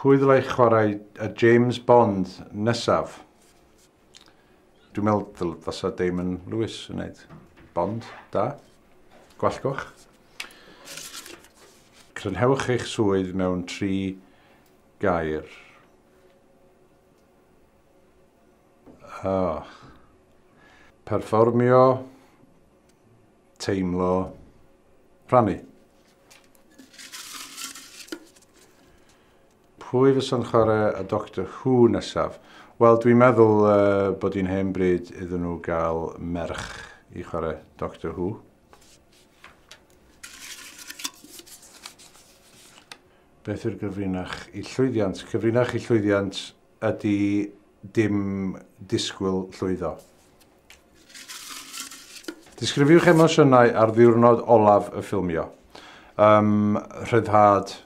Pwy ddylai chwarae y James Bond nesaf? Dwi'n meddwl fysa Damon Lewis yn neud Bond, da. Gwallgoch. Crynhewch eich swydd mewn 3 gair. Oh. Perfformio, teimlo, rhannu. Pwy fysa'n chwarae y Doctor Who nesaf? Wel, dwi'n meddwl bod hi'n hen bryd iddyn nhw gael merch i chwarae Doctor Who. Beth yw'r gyfrinach i llwyddiant? Cyfrinach i llwyddiant ydy dim disgwyl llwyddo. Disgrifiwch emosiynau ar ddiwrnod olaf y ffilmio. Rhyddhad.